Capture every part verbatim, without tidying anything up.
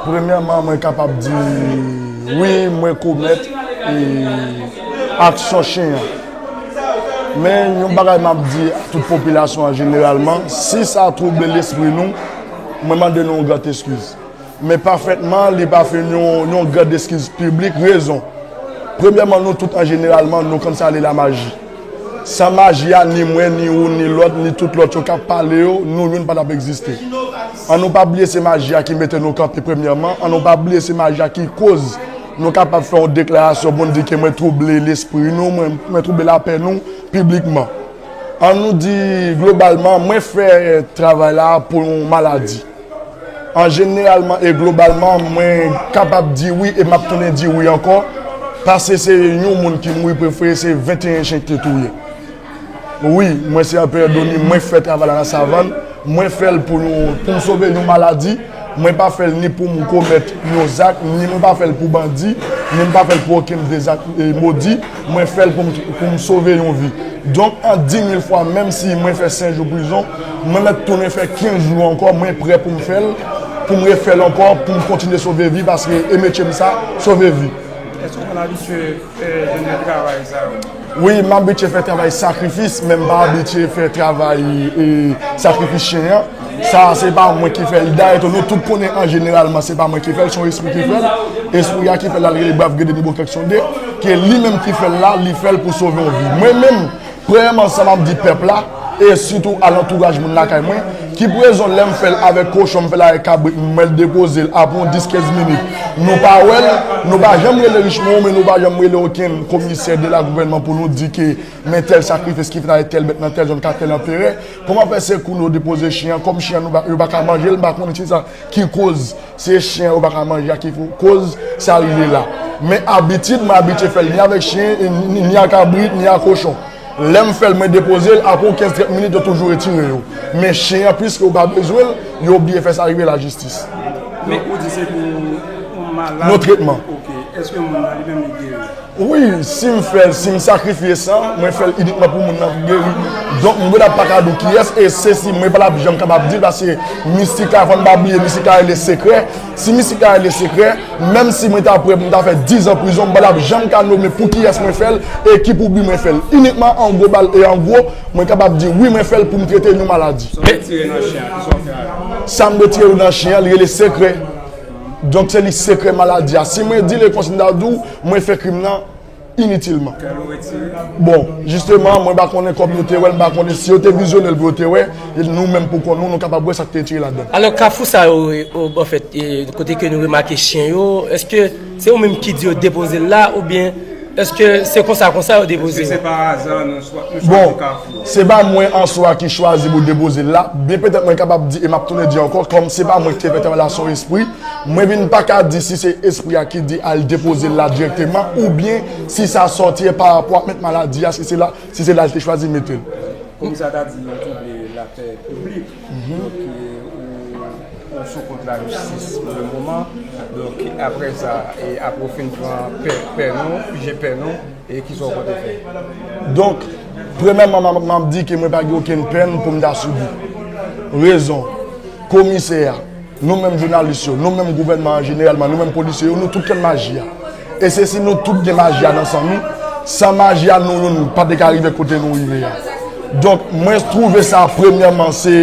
Premyèman, mwen kapab di wi, mwen komèt e, aksyon chen an. Men yon bagay m ap di a tout popilasyon an jeneralman, si sa twouble lespri nou, mwen mande nou yon gran eskiz. Men pafètman, li pa fin yon, yon gran eskiz piblik. Rezon. Premyèman, nou tout an jeneralman, nou konn sa rele lamaji. San maji a, ni mwen, ni ou, ni lòt, ni tout lòt yo k ap pale yo, nou youn pa t ap egziste. An nou pa bliye se maji a ki mete nou kanpe premyèman, an nou pa bliye se maji a ki koz nou kapab fè yon deklarasyon pou n di ke mwen twouble lespri nou, mwen, mwen twouble lapè nou piblikman. An nou di globalman, mwen fè travay la pou yon maladi. An jeneralman e globalman, mwen kapab di wi e m ap tounen di wi ankò, paske se yon moun ki mouri prefere, se venteyen chen ki te touye. Wi, mwen se Anperè Doni, mwen fè travay la nan savann, mwen fè l pou yon, pou m sove yon maladi, mwen pa fè l ni pou m komèt yon zak, ni mwen pa fè l pou bandi, ni mwen pa fè l pou okenn de zak e, modi, mwen fè l pou m, pou m sove yon vi. Donk, an di mil fwa, menm si mwen fè senk jou prizon, mwen mèt tounen fè kenz jou ankò, mwen prè pou m fè l, pou m refè l ankò, pou m kontinye sove vi, paske e metye m sa, sove vi. Èske w konn abitye fè jan de travay sa yo? Wi, m abitye fè travay sakrifis, men m pa abitye fè travay e, sakrifis chen an. Sa a, se pa mwen ki fè l. Dayè tou, nou tout konnen an jeneralman, se pa mwen ki fè l, se yon espri ki fè l. Espri a ki fè l la, l rele Brave Guédé Nibo Kèk Sonde, ke li menm ki fè l la, li fè l pou sove yon vi. Mwen menm, premyèman, sa m ap di pèp la, e sitou a lantouraj moun lakay mwen, ki pou rezon lè m fè l avèk kochon, m fè l avèk kabrit, m mèt depoze l apre yon dis kenz minit. Nou pa wè l, nou pa janm rele Richemond, men nou pa janm rele okenn komisè de la gouvènman pou nou di ke men tèl sakrifis ki fèt avèk tèl bèt nan tèl zòn ka tèl anperè. Kòman fè se kou nou depoze chen an, kòm chen an nou pa, yo pa ka manje l, m pa konnen si sa ki koz se chen an yo pa ka manje a ki koz sa rive la. Men abitid, mwen abitye fè l ni avèk chen, ni, ni a kabrit, ni a kochon. Lè m fè l, mwen depoze l, apre yon kenz trant minit, yo toujou retire yo. Men chen an, piske yo pa bezwen l, yo oblije fè sa rive lajistis. Men ou di se pou yon malad? Yon tretman. Ok. Èske moun nan li menm li geri? Wi, si m fè l, si m sakrifye san, mwen fè l inikman pou moun nan geri. Donk, m genlè pa ka di w kiyès, e se si mwen pa t ap janm kapab di l, paske mistik la, fò n pa bliye, mistik la rele sekrè. Si mistik la rele sekrè, menm si mwen ta prè pou m ta fè diz an prizon, m pa t ap janm ka nonmen pou kiyès mwen fè l e ki pou bi mwen fè l. Inikman, an gwo bal e an gwo, mwen kapab di wi, mwen fè l pou m trete yon maladi. Sa w retire nan chen an, kisa w fè avè l? Sa m retire nan chen an, li rele sekrè. Donk, se li sekrè maladi a. Si mwen di l, e kòmsi m ta di w, mwen fè krim nan initilman. Kè l ou retire? Bon, jisteman, mwen pa konnen kòm yo te wè l, m pa konnen si yo te vizyonnen l pou yo te wè, e nou menm pou kont nou, nou kapab wè sa k te retire ladan l. Alò, kafou sa yo, e, o, anfèt, e, kote ke nou remake chen yo, èske se ou menm ki di yo depoze l la, oubyen èske se konsa, konsa yo depoze l? Èske se pa aza nou chwa-, nou chwazi kafou? Bon, se pa mwen an swa ki chwazi pou depoze l la. Byen petèt mwen kapab di, e m ap tounen di ankò, kòm se pa mwen ki te fè travay la, se yon espri, mwen vin pa ka di si se espri a ki di al depoze l la dirèkteman, oubyen si sa sòti pa rapò ak mèt maladi a, si se la, si se la l te chwazi mete l. Komisè a ta di yo twouble lapè piblik. Donk, e, ou, ou sou kont lajistis pou le moman. Donk, apre sa, e apre w fin pran pè, pè nou, je pè nou, e kisa w konte fè? Donk, premyèman, m ap, m ap di ke mwen pa gen okenn pèn pou m ta sibi. Rezon, komisè a, nou menm jounalis yo, nou menm gouvènman an jeneralman, nou menm polisye yo, nou tout konn maji a. E se si nou tout gen maji a nan san nou, san maji a, nou youn pa te ka rive kote nou rive a. Donk, mwen twouve sa, premyèman, se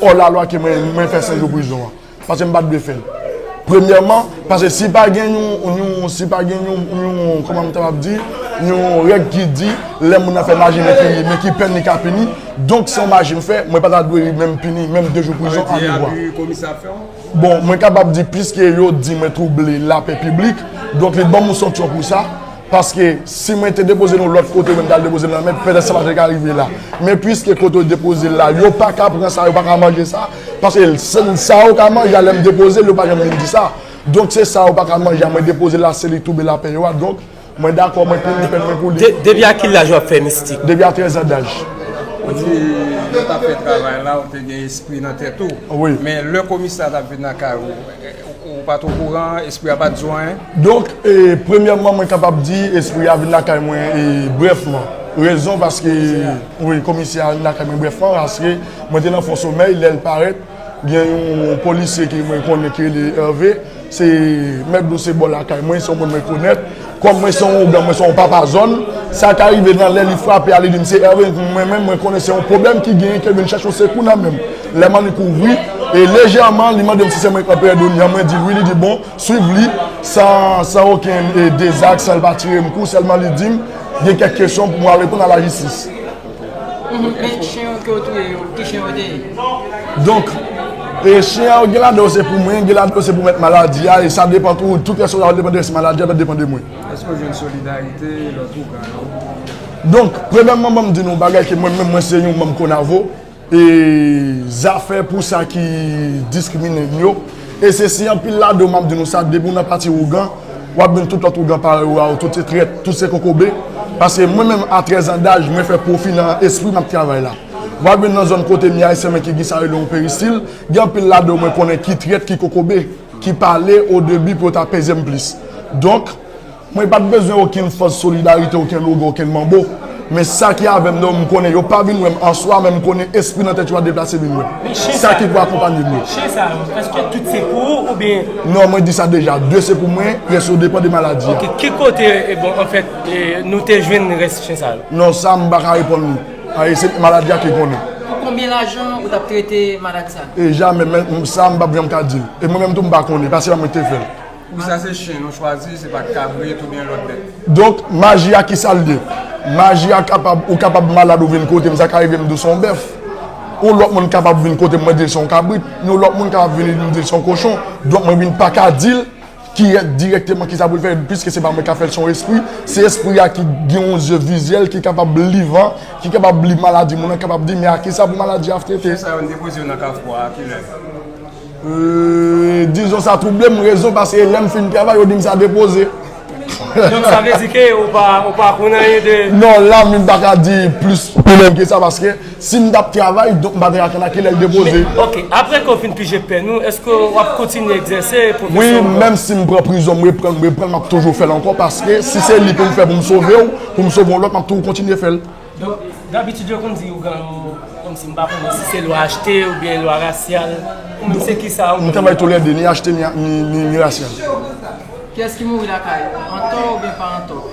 òlalwa ke mwen, mwen fè senk jou prizon an. Paske m pa t dwe fè l. Premyèman, paske si pa gen yon, yon, si pa gen yon, yon, kòman m ta ap di, yon règ ki di, lè moun nan fè maji, men ki, men ki pèn li ka pini, donk se yon maji m fè, mwen pa ta dwe menm pini, menm de jou prizon, annik bwa. Sa vle di, abi komisè ap fè w? Bon, mwen kapab di, piske yo di mwen twouble lapè piblik, donk li ban m yon sanksyon pou sa. Paske si mwen te depoze l yon lòt kote, mwen t al depoze l nan mè, petèt sa pa te ka rive la. Men piske kote yo depoze l la, yo pa ka pran sa, yo pa ka manje sa. Paske sa, sa yo ka manje a, lè m depoze l, yo pa janm vin di sa. Donk se sa yo pa ka manje a, mwen depoze l la, se li k twouble lapè yo a. Donk mwen dakò, mwen pini pèn mwen pou li. De-, depi a ki laj w ap fè mistik? Depi a trèz an daj. Ou di lè w t ap fè travay la, ou te gen espri nan tèt ou. Wi. Men lè komisè a t ap vin nan kay ou, ou pa t okouran, espri a pa t di w anyen? Donk, e, premyèman, mwen kapab di, espri a vin lakay mwen, e, brèfman. Rezon, paske, wi, komisè a vin lakay mwen brèfman, paske mwen te nan fon somèy, lè l parèt, gen yon polisye ki mwen konnen ki rele Hervé, Se Mèt Dlo, se bò lakay mwen, se yon moun mwen konèt. Kòm mwen se yon ougan, mwen se yon papa zòn, sa ka rive nan lè li frape a, li di m se Hervé, mwen menm, mwen konnen se yon pwoblèm ki genyen, ke l vin chèche yon sekou nan men m. Lè m annik ouvri, e lejèman, li mande m si se mwen k anperè Doni an, mwen di l wi, li di bon, swiv li, san, san okenn, e, dezak, san l pa tire m kou, sèlman li di m gen kèk kesyon pou mwen al reponn a lajistis. Mhm. Men chen yo ke w touye yo, ki chen yo te ye? Donk, e, chen yo gen ladan yo se pou mwen, gen ladan yo se pou mèt maladi a, e sa depann tou, tout rès yo la depann de rès maladi a, pa depann de mwen. Èske w jwenn solidarite lòt ougan yo? Donk, premyèman, ban m di nou yon bagay ke mwen menm, mwen se yon manm Konavo, e zafè pou sa ki diskrimine m yo, e se si anpil ladan yo, m ap di nou sa, depi w nan pati ougan, w ap jwenn tout lòt ougan parèy ou a yo, tout se trèt, tout se kokobe. Paske mwen menm, a trèz an daj, mwen fè pwofi nan espri m ap travay la. W ap jwenn nan zòn kote m ye a, se mwen ki gen sa rele yon peristil, gen anpil ladan yo mwen konnen ki trèt, ki kokobe, ki pale o debi pou yo ta peze m plis. Donk, mwen pa t bezwen okenn fòs solidarite, okenn ougan, okenn manbo. Men sa ki avè m nan yo, m konnen yo pa vin wè m an swa, men m konnen espri nan tèt yo a deplase vin wè m. Men chen sa, sa ki pou akonpanye m yo. Chen sa yo, èske tout se pou ou oubyen? Non, mwen di sa deja, de se pou mwen, rès yo depann de maladi a. Ok, ki kote, e, bon, anfèt, e, nou te jwenn rès chen sa yo? Non, sa m pa ka reponn ou. A, e se maladi a ki konnen. Pou konbyen lajan ou t ap trete malad sa? E jamè, men, m, sa m p ap janm ka di l. E mwen menm tou m pa konnen, pa se pa mwen ki te fè l. Ou sa se chen nou chwazi, se pa kabrit oubyen lòt bèt? Donk, maji a ki sa l ye? Maji a kapab, ou kapab malad ou vin kote m, sa ka rive m di w se yon bèf. Yon lòt moun kapab vin kote m, mwen di l se yon kabrit. Yon lòt moun kapab vin, m di l se yon kochon. Donk, mwen vin pa ka di l ki, dirèkteman ki sa pou l fè, piske se pa mwen k ap fè l, se yon espri. Se espri a ki gen yon zye vizyèl, ki kapab li van, ki kapab li maladi moun nan, kapab di, men a ki sa pou maladi a trete. Chen sa yo n depoze yo nan kafou a, a kilè? Euh, dizon sa twouble m, rezon, paske lè m fin travay, yo di m sa depoze. Donk, sa vle di ke ou pa, ou pa konn anyen de... Non, la, m pa ka di plis, plis ke sa, paske si m t ap travay, donk m pa t ka konn a kilè l depoze. Men, ok, apre ke w fin pije pèn ou, èske w ap kontinye egzèse pwofesyon ou ankò? Wi, menm si m pran prizon, m reprann, m reprann, m ap toujou fè l ankò, paske si se li pou m fè pou m sove w, pou m sove yon lòt, m ap toujou kontinye fè l. Donk, dabitid yo konn di ougan yo, kòmsi m pa konnen si se lwa achte oubyen lwa rasyal, ou menm se kisa ou menm? M travay toulède, ni achte, ni, ni, ni, ni rasyal. Kiyès ki mouri lakay ou? Antò oubyen pa antò?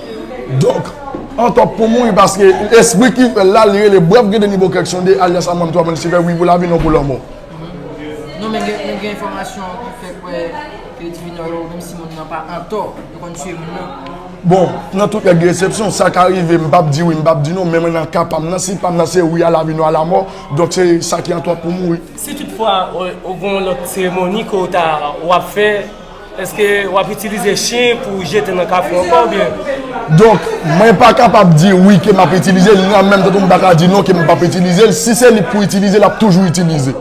Donk, antò pou mouri, paske espri ki fè l la, li rele Brèf Gede Nibo Kèk Sonde, alyas Amwam Twa Mwen Silvè, wi pou lavi, non pou lanmò. Non, men gen, men gen enfòmasyon ki fè kwè ke divinò yo, menm si moun nan pa antò, yo konn tiye moun nan. Bon, nan tout règ e eksepsyon, sa ka rive, m p ap di wi, m p ap di non, men mwen nan ka pa m nan, si pa m nan se wi a lavi, non a lanmò, donk se sa ki antò pou mouri. Si toutfwa, ou, ou gen yon lòt seremoni ke w ta, w ap fè, èske w ap itilize chen pou jete nan kafou ankò oubyen? Donk, mwen pa kapab di wi ke m ap itilize l, ni an menm tan tou m pa ka di non ke m p ap itilize l. Si se li pou itilize, l ap toujou itilize.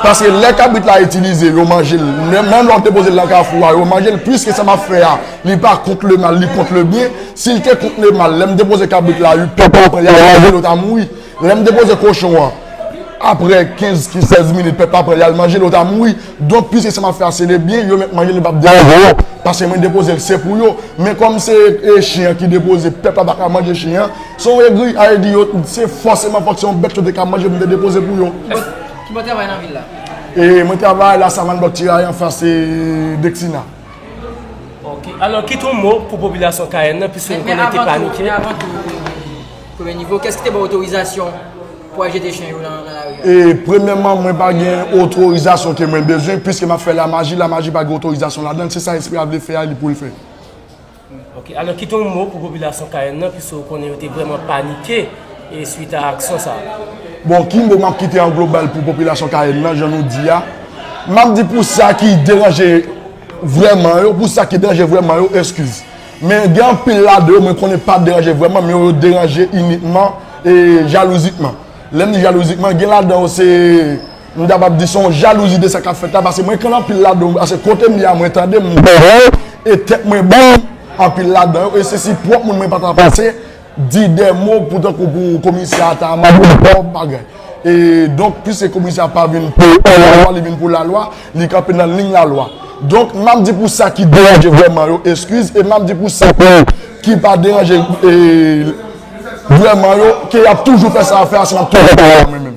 Paske lè kabrit la itilize, yo manje l. Menm, menm lè w depoze l nan kafou a, yo manje l, piske sa m ap fè a, li pa kont le mal, li kont le byen. Si l te kont le mal, lè m depoze kabrit la, pèp la pran l, y al manje l, yo ta mouri. Lè m depoze kochon an, apre kenz, sèz minit, pèp la pran l, y al manje l, yo ta mouri. Donk, piske sa m ap fè a, se le byen, yo mèt manje l, yo p ap deranje yo. Paske mwen depoze l, se pou yo. Men kòm se, e, chen an ki depoze, pèp la pa ka manje chen an. Se yon egri, a di yo, se fòseman fòk se yon bèt yo te ka manje pou m te depoze pou yo. Ki bò w travay nan vil la? E mwen travay Lasavann, blòk Tiraye, anfas, e, Dexina. Ok. Alò, kite yon mo pou popilasyon Kayèn nan, piske nou konnen te panike. Men avan tou, premye nivo, kiyès ki te ba w otorizasyon pou al jete chen yo nan, nan lari a? E, premyèman, mwen pa gen otorizasyon ke mwen bezwen, piske m ap fè lamaji, lamaji pa gen otorizasyon ladan l, se sa espri a vle fè a, li pou l fè. Ok, alò kite yon mo pou popilasyon Kayèn nan, piske w konnen yo te vrèman panike, e, swit a aksyon sa a. Bon, ki mo m ap kite an global pou popilasyon Kayèn nan, jan nou di a? M ap di pou sa ki deranje vrèman yo, pou sa ki deranje vrèman yo, eskiz. Men gen anpil ladan yo, mwen konnen pa deranje vrèman, men yo deranje inikman e jalouzikman. Lè m di jalouzikman, gen ladan yo se, m kapab di se yon jalouzi de sa k ap fèt la, paske mwen konn anpil ladan yo, paske kote m ye a, mwen tande, m konprann, e tèt mwen bon, anpil ladan yo, e se si pwòp moun mwen pa ta pase, di de mo pou tankou pou komisè a ta mande m pwòp bagay. E donk, piske komisè a pa vin pou lalwa, li vin pou lalwa, li kanpe nan liy lalwa. Donk, m ap di pou sa ki deranje vrèman yo, eskiz, e m ap di pou sa ki, ki pa deranje, e, vrèman yo, ke y ap toujou fè sa y ap fè a, se m ap toujou pale a mwen menm.